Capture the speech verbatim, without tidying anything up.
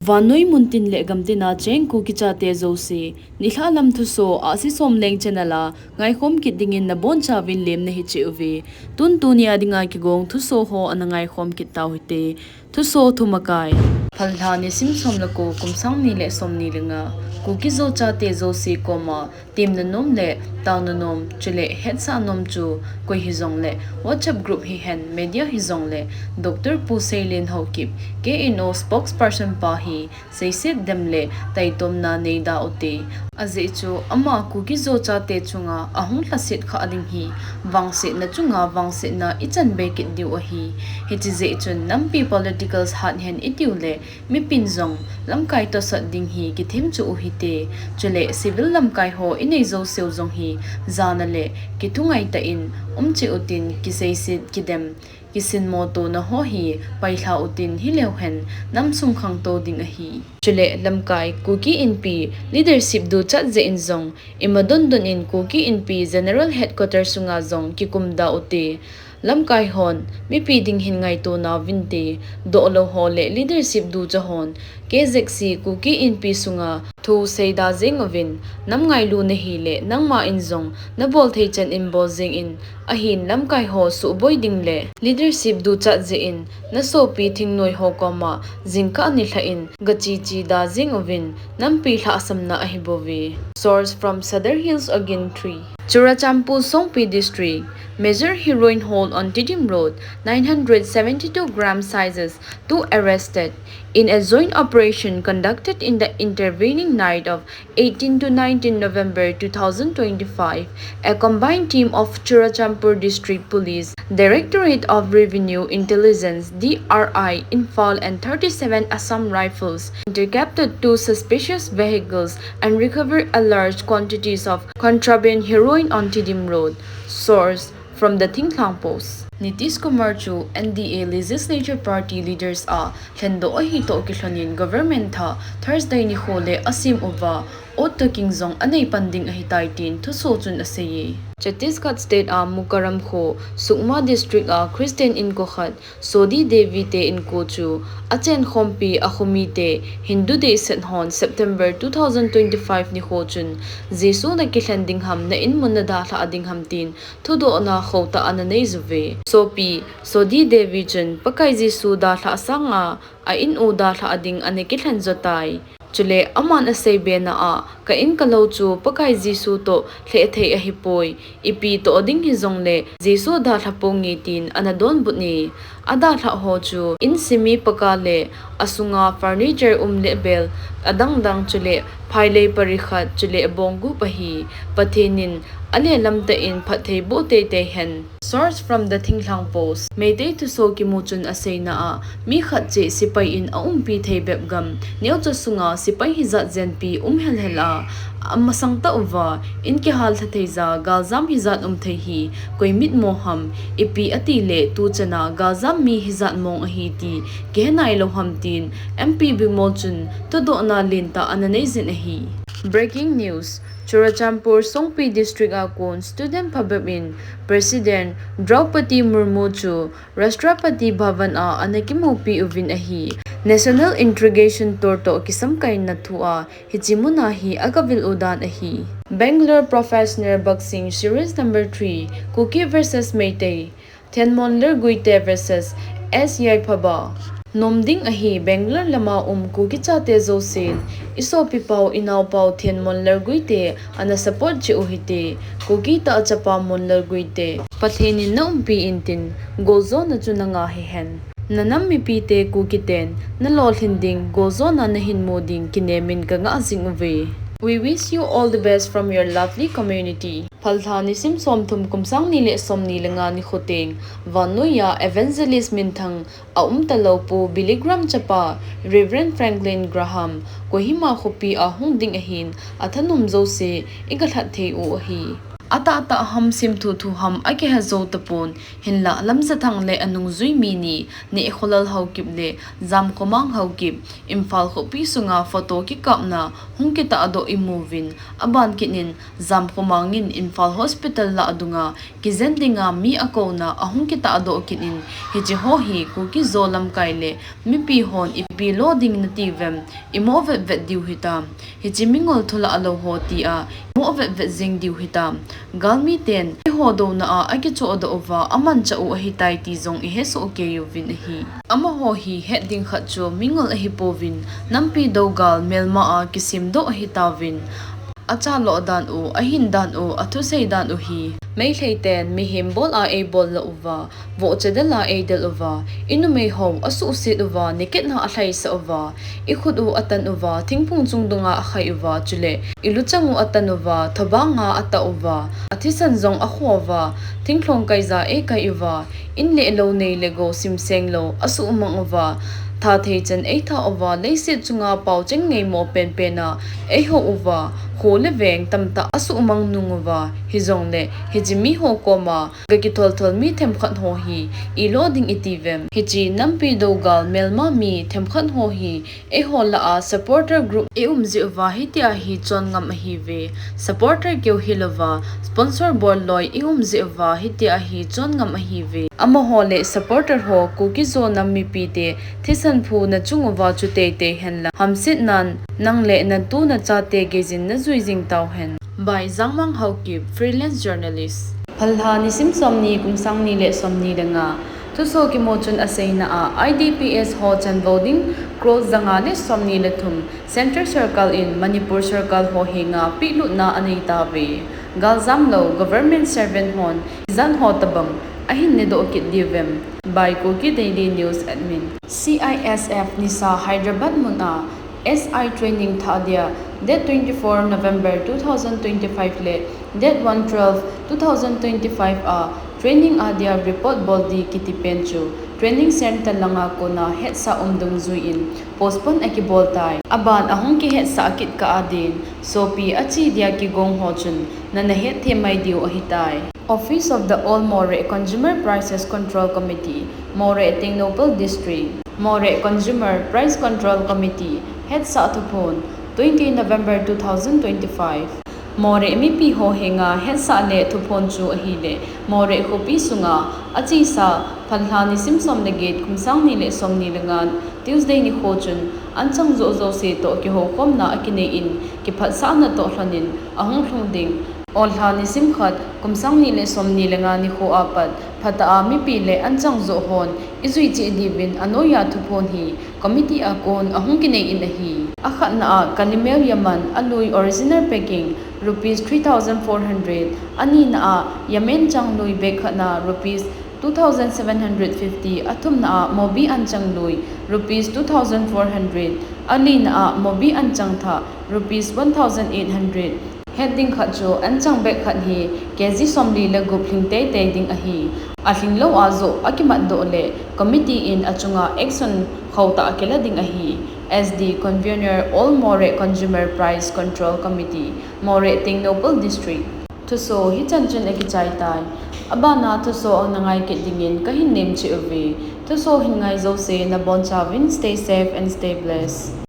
Vannoi muntin le gamtina cheng Kuki chate jouse, nilhah lam thuso, Ahsi Somleng channel a ngaikhom kit dingin nabonchauvin lemna hiche uve. Tun tunia dinga kigong thuso ho ana ngaikhom kit tau hite. Thuso thumakai. Phalbi lha nisim som le ko, kum sang ni le som ni le nga, Kuki Zo chate jouse koma temna nom le taona nom, chule hetsah nom chu koi hijongle, WhatsApp group hihen, media hijongle, Doctor Pu Seilian Haokip, K N O spokesperson pa hi seiset dem le taitomna neida ute. Ajeh chu ama Kuki Zo chate chunga ahung lhaset khah ding hi vangsetna chunga vangsetna ichan be kit diu ahi. Hiche jeh chun nampi politicals hat hen itiu le, mipin jong lamkai tosot ding hi kithemchu uhite. Chule civil lamkai ho inei jouseu jong hi jana le kithungai tah in umcheh utin, kiseiset, kidem, kisinmo tona ho hi pailha utin, hileu hen namsung khangtou ding ahi. Chule lamkai Kuki Inpi leadership duchat jeh in jong ima dondon in Kuki Inpi General Headquarter sunga jong kikumda ute. Lamkai hon mipi ding hin ngaitona uvinte, dohlou ho le leadership ducha hon K Z C Kuki Inpi sunga thu seida jeng uvin, nam ngailu nahi le nangma in jong nabol thei chan in bol jeng in, ahin lamkai ho suhboi ding le leadership duchat jeh in nasopi thingnoi ho koma jingkah nilhah in gache cheda jeng uvin, nampi lhahsamna ahibouve. Source from Sadar Hills Again three. Churachandpur Songpi District, Major Heroine Hall on Tiddim Road, nine hundred seventy-two gram sizes, two arrested. In a joint operation conducted in the intervening night of eighteen to nineteen November two thousand twenty-five, a combined team of Churachandpur District Police, Directorate of Revenue Intelligence, D R I, Imphal and thirty-seven Assam Rifles intercepted two suspicious vehicles and recovered a large quantities of contraband heroin on Tiddim Road. Source from the Thinglhang Post. Nitish Kumar chu N D A Legislature Party leaders a lhendoh ahi toh kilhonin government thah Thursday nikho le asem uva, oath taking jong anei pan ding ahitai tin thuso chun aseiye. Chhattisgarh State a Mukarram kho, Sukma District a Christian inko khat, Sodhi Devi te inko chu achenkhompi akhomite Hindu deisah hon September two thousand twenty-five nikho chun Jesu nakilhen ding ham, na inmun nadalhah ding ham tin thudohna khotah ana nei uve. Sopi Sodhi Devi chun Pakai Jesu dalhah sanga a in u dalhah ding ana kilhen jotai. Chule aman asei bena a, ka in kalou chu Pakai Jesu toh lheh thei ahipoi, ipi toh ding hijongle Jesu dalha ponge tin ana donbut e. Adalhah ho chu in simi paka le asunga furniture um le bel adang dang chule phailei pari khat chule bong gup ahi. Pathen in alelam tah in phatthei boh teitei hen. Source from the Thinglhang Post. Meitei thuso kimu chun aseina a, mi khat cheh sepai in aumpi thei bep gam neocha sunga sepai hijat jenpi um helhel a, amasang tah uva in kihal lha thei ja galjam hijat um thei hi koi mitmo ham, ipi ati le tuchan a galjam mi hijat mong ahi ti kihe nailou ham tin M P Bimol chun thudohna lentah ana nei jin ahi. Breaking news. Churachandpur Songpi District a kon student phabep in President Draupadi Murmu chu Rashtrapati Bhavan a ana kimupi uvin ahi. National Integration Tour toh kisamkaina thu a hiche muna hi agavil u dan ahi. Bangalore Professional Boxing Series number three, Kuki versus Meitei, Thenmon Lerguite versus S Yaipaba. Nom ding ahi, Bangalore lama um Kuki chate jousen isopi pau, inao pau Thenmon Lerguite ana support cheh u hite. Kuki tah chapa Mon Lerguite, Pathen in naumpi intin, goljona chu nanga hihen. Nanam mipite Kuki ten nalolhin ding, goljona nahin mu ding kinem in kangah jing uve. We wish you all the best from your lovely community. Phalbi lha nisim somthum, kum sang ni le som ni le nga nikho teng, vannoiya Evangelist minthang aumtalou Pu Billy Graham chapa Reverend Franklin Graham Kohima khopi a hung ding ahin, athanom jouse igalhat thei u ahi. Atahtah ham simthu thu ham akihe jou tapon, hinlah Lamjathang le anungjui mi ni, Nehkholal Haokip le Jamkhomang Haokip, Imphal khopi sunga photo kikapna hung kitahdoh imuvin, aban kit in Jamkhomang in Imphal Hospital lah dunga kijen dinga mi akouna ahung kitahdoh kit in, hiche ho hi Kuki-Zo lamkai le mipi hon ipi lo ding nati uvem, imo vetvet diu hitam. Hiche mingol thulah lou ho tia imo vetvet jing diu hitam. Galmi ten eiho douna a akichohdoh uva amanchah u ahitai ti jong ihesoh kei uvin ahi. Amaho hi het ding khat chu mingol ahipouvin, nampi dougal melma a kisemdoh ahitauvin, achaloh dan u, ahin dan u, athusei dan u hi, Meitei ten mihem bol a eibol lou uva, vohcha del a eidel uva, inumei ho asuhset uva, niketna alhaisah uva, ikhut u atan uva, thingphung chung dunga akhai uva, chule iluchang u atan uva, thobanga atah uva, athisan jong akho uva, thinglhong kaija eikai uva, in le lou nei le gou simseng lou asuhmang uva, thathei chan eitha uva, leiset chunga paocheng ngeimo penpen a eihou uva, kho le veng tamtah asuhmang nung uva, hijongle hiche miho koma gakitholthol mi themkhat ho hi ilo ding iti uvem? Hiche nampi dougal melma mi themkhat ho hi eiho lah a supporter group ium jeh uva hitia hi chon ngam ahiuve. Supporter keu hilouva, sponsor bol loi ium jeh uva hitia hi chon ngam ahiuve. Amaho le supporter ho Kuki-Zo nam mipite thisan phu nachung uva chu teitei henlang, hamsetnan nang le natu nachate geijin najui jing tauhen. By Jangmang Haokip, freelance journalist. Phalha nisim somni kum sangni le somni le nga. Thuso kimu chun aseina a, I D Ps ho chanvo ding crore janga le somni le thum Central Circle in Manipur Circle ho henga pehlutna aneitauve. Galjam lou government servant hon ijat ho tobang ahin nedoh kit diuvem? By Kuki Daily News Admin. C I S F nisa Hyderabad mun a S I training thah dia date twenty-four November two thousand twenty-five le date one twelve two thousand twenty-five a training a dia report bol ding kiti pen chu training center langa kona hetsah um dungjuiyin postpone akibol tai. Aban ahung kihetsah kit kah a din sopi ache dia kigong ho chun nana hetthem mai diu ahitai. Office of the All Moreh Consumer Prices Control Committee, Moreh Tengnoupal District. Moreh Consumer Price Control Committee hetsah thuphon, twenty November two thousand twenty-five. Moreh mipi ho henga hetsah le thuphon chu ahile, Moreh khopi sunga achesa Phalha nisim som le get kum sangni le somni le nga Tuesday nikho chun anchang joh jouse toh kihoukhomna akinei in, kiphatsahna toh lhonin ahung lhung ding. Olha nisim khat kum sangni le somni le nga nikho a pat phatah a mipi le anchang joh hon ijui cheh diuvin anoiya thuphon hi committee a kon ahung kinei in ahi. Akhatna a Kalimel Yaman alui original packing rupees three thousand four hundred, anina a Yamen Chang lui bag khatna rupees two thousand seven hundred fifty, athumna a Mobi anchang lui rupees two thousand four hundred, alina a Mobi anchang thah rupees one thousand eight hundred. Het ding khat chu anchang bag khat hi K G somli le gup lhing teitei ding ahi. Alhing lou a joh akimat doh le committee in achunga action khauhtah akila ding ahi. S D Convener, All Moreh Consumer Price Control Committee, Moreh Tengnoupal District. Thuso hichan chun akichai tai. Abana thuso ana ngai kit dingin kahin nem cheh uve. Thuso hin ngai jouse nabonchauvin stay safe and stay blessed.